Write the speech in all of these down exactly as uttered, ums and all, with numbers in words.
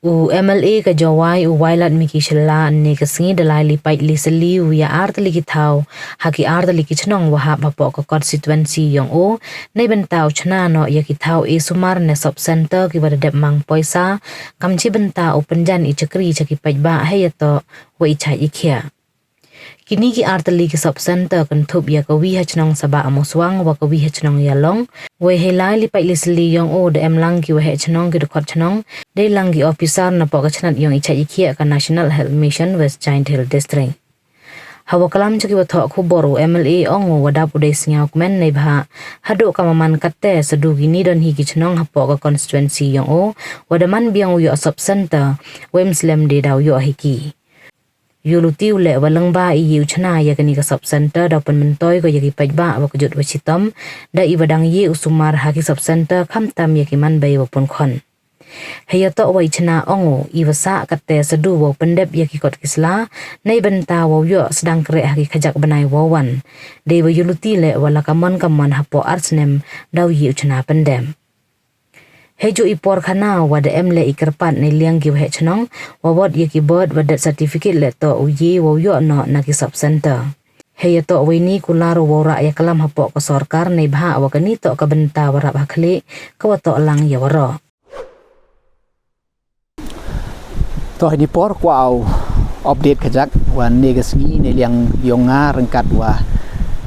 U M L A ka Jowai u Wailadmiki Shylla ynne ka sngi da lai li pait li sylli u ya ar tylli ki thaw ha ki ar tylli ki chnong wa hap hapoh ka constituency yong o, neibynta u chna noh ya ki thaw e sumar ne sub centre ki wa da dep mang poisa, kam chibynta u pynjan i chakri cha ki paidbah hei yatoh wa i chait i khiah. Kini ki ar tylli ki sub centre kynthup ya ka wi ha chnong Sabah Muswang wa ka wi ha chnong Ialong. Wei hei lai li pait li sylli yong o da em lang ki waheh chnong, ki dkhot chnong, dei lang ki officer napoh ka chnat yong i chait i khiah ka National Health Mission West Jaiñtia Hills District. Hawa klam cha ki wa thoh khubor u M L A ong u wa dap u dei sngewkmen neibhah haduh ka maman katte sa du kini don hi ki chnong hapoh ka constituency yong o wa da man biang u yoh sub centre, wei ym slem de daw yoh hi ki. Yoh luti u leh wa lyngba i ye u chna ya kani ka sub centre daw pynmyntoi ko ya ki paidbah wa kjut wa chitom, da i wa dang ye u sumar ha ki sub centre khamtam ya ki man bei wa pun khon. Hei yatoh wa i chna ong u, i wa sah katte sa du wa u pyndep ya ki kot ki sla, neibynta wa u yoh sdang kreh ha ki khajak bnai wa wan. Dei wa yoh luti leh wa la kamon kamon hapoh ar snem daw ye u chna pyndep. Hei ju i por khana wa da em leh i kyrpad nei liang ki waheh chnong, wa wot ya ki birth wa death certificate leh toh u ye wa u yoh noh na ki sub centre. Hei yatoh wa ini kular u wa u rah ya klam hapoh ka sorkar neibhah wa kani toh ka bynta wa rap ha khlieh ka wa toh lang ya waroh. Toh ini por kwah u update khajak wa ynne ka sngi nei liang yong nga ryngkat wa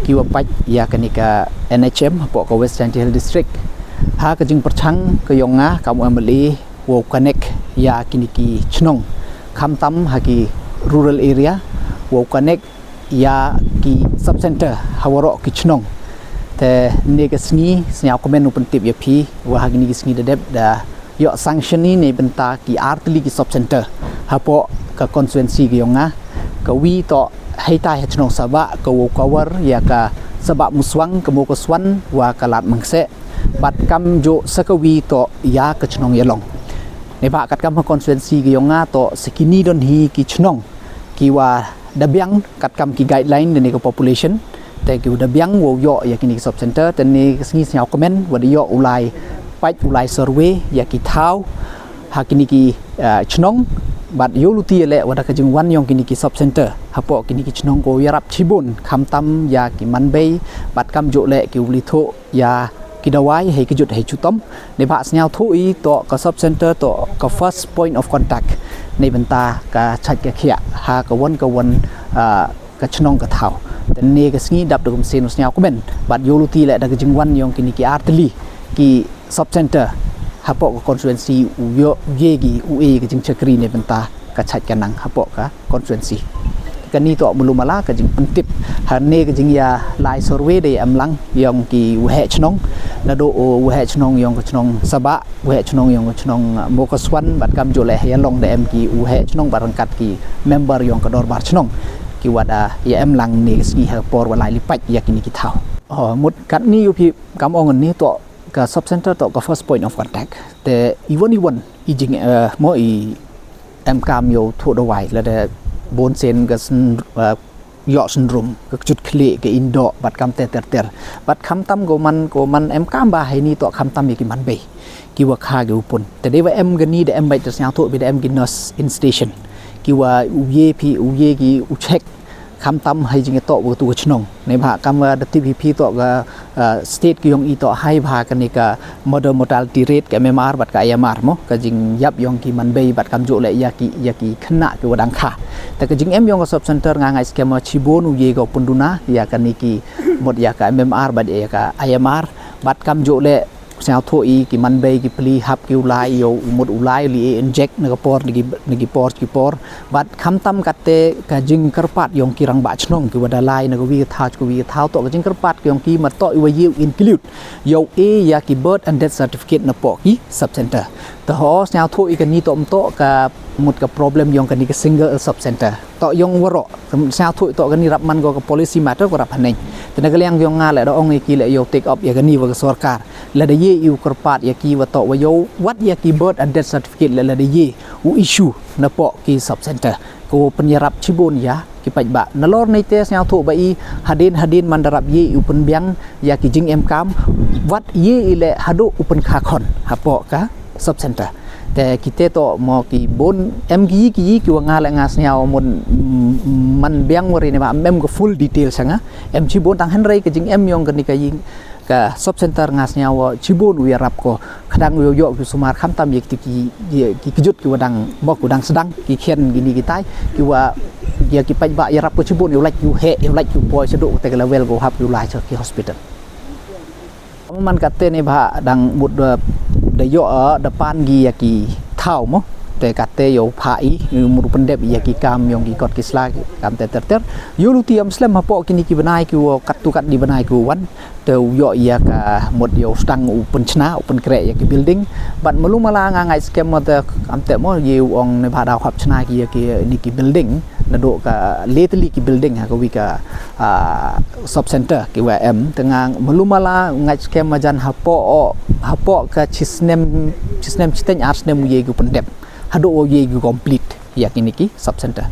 ki wa pait ya kani ka N H M hapoh ka West Jaiñtia Hills District. Ha ka jingpyrchang ka yong nga kam u M L A wow connect ya kini ki chnong, khamtam ha ki rural area, wow connect ya ki sub centre ha waroh ki chnong. Te ynne ka sngi sngewkmen u pyntip ya phi wa ha kini ki sngi da dep da yoh sanction i neibynta ki ar tylli ki sub centre hapoh ka constituency ka yong nga. Ka wi toh heitai ha chnong Sabah, ka wow cover ya ka Sabah Muswang, ka Mawkaswan wa ka Ladmangseh. Bad kamjooh sa ka wi toh ya ka chnong Ialong. Neibhah katkam ha constituency ka yong nga toh sa kini don hi ki chnong ki wa da biang katkam ki guideline da ni ka population. Te ki wa da biang wow yoh ya kini ki sub centre, te ynne ka sngi sngewkmen wa da yoh u lai pait, u lai survey ya ki thaw ha kini ki, ah, chnong. Bad yoh luti leh wa da ka jingwan yong kini ki sub centre hapoh kini ki chnong ko yarap chibun khamtam ya ki man bei, bad kamjooh leh ki u li thoh ya ki dawai hei kjut hei chitom. Neibhah sngewthuh i toh ka sub centre toh ka first point of contact neibynta ka chait ka khiah ha ka wan ka wan, ah, ka chnong ka thaw. Te ynne ka sngi dap da kum sien u sngewkmen bad yoh luti leh da ka jingwan yong kini ki ar tylli ki sub centre hapoh ka constituency u yoh, u ye ki, u e ka jingchakri neibynta ka chait ka nang hapoh ka constituency. Kani toh mulu mala ka jingpyntip. Ha ynne ka jingya lai survey da em lang yong ki waheh chnong. Naduh u waheh chnong yong ka chnong Sabah, waheh chnong yong ka chnong, ah, Mawkaswan, bad kamjooh leh ha Ialong da em ki waheh chnong bad ryngkat ki member yong ka dorbar chnong ki wa da ya em lang ynne ka sngi ha ka por wa lai li pait ya kini ki thaw. Oh, mut katni yoh phi kam ong ynne toh ka sub centre toh ka first point of contact. Te iwon iwon i jing, eh, mo i em kam yow thoh dawai lada bun sien ka syn-, eh, yoh syndrome, ka kjut khlieh, ka indoh, bad kam te ter ter. Bad khamtam ko man, ko man em kam ba heini toh khamtam ya ki man bei ki wa kha ki u pun. Te dei wa em kani da em bait, te sngewthuh phi da em ki nurse in station ki wa u ye phi, u ye ki u check khamtam hei jingyatoh wa tu ka chnong. Neibhah kam wa da tip hi phi toh ka, ah, state ka yong i toh high bha kani ka murder mortality rate, ka M M R bad ka I M R mo, ka jingyap yong ki man bei bad kamjooh leh ya ki, ya ki khynnah ki wa dang kha. Te ka jingem yong ka sub centre nga ngai skhem wa chibun u ye ka u pynduna ya kani ki mut ya ka M M R bad ya ka I M R bad kamjooh leh sngewthuh i ki man bei ki pli hap ki u lai yow u mut u lai li e inject na ka por, na ki, na ki por ki por. Bad khamtam katte ka jingkyrpad yong ki rangbah chnong ki wa da lai na ka wi ka thaw cha ka wi ka thaw toh ka jingkyrpad yong ki ma toh i wa ye u include yow e ya ki birth and death certificate napoh ki sub centre. Te ho sngewthuh i kani toh mtoh ka mut ka problem yong kani ka single sub centre. Toh yong waroh, sngewthuh toh kani rap man ko ka policy matter ko rap haneng. Te na ka liang yong nga leh da ong i ki leh yow take up ya kani wa ka sorkar. Lada ye i u kyrpad ya ki wa toh wa yow wat ya ki birth and death certificate leh lada ye u issue napoh ki sub centre, ko pynyarap chibun ya ki paidbah. Nalor neite sngewthuh ba i hadien hadien man da rap ye i u pynbiang ya ki jingem kam, wat ye i leh haduh u pynkha khon hapoh ka sub centre. Te kite to mo ki bun em ki yi ki yi ki wa nga le nga sniaw mo man biang wari ne ba em ka full detail sanga. Em chi bun tang henrei ka jing em yong ka ni ka yi ka sub center nga sniaw wa chi bun u yarap ko. Khadang u yo ki sumar kham tam ye ki ki ki kejut ki wa dang mo ku dang sedang ki khen ki ni ki tai ki wa ya ki paj ba yarap ko chi bun u lait u he u lait u poi sedu te ka level ko hap u lai cha ki hospital. Man kate ne ba dang mut da da yo da pan gi ya ki thaw mo. Te kate yo pha i mut u pyndep ya ki kam yong ki kot ki sla ki kam te ter ter. Yo lu ti am slem hapo ki ni ki bnai ki wo kat tu kat di bnai ki wan. Te u yo ya ka mut yo stang u pynchna u pynkre ya ki building. Bat malu mala nga ngai skem mo te am te mo ye u ong ne ba da hap chna ki ya ki ni ki building. Na do ka le te li ki building ha ka wi ka sub center ki wa em te nga malu mala ngai skem ma jan hapo hapo ka chi snem chi snem chi teng ar snem u ye ki pyndep. Hadu u ye ki complete ya ki ni ki sub center.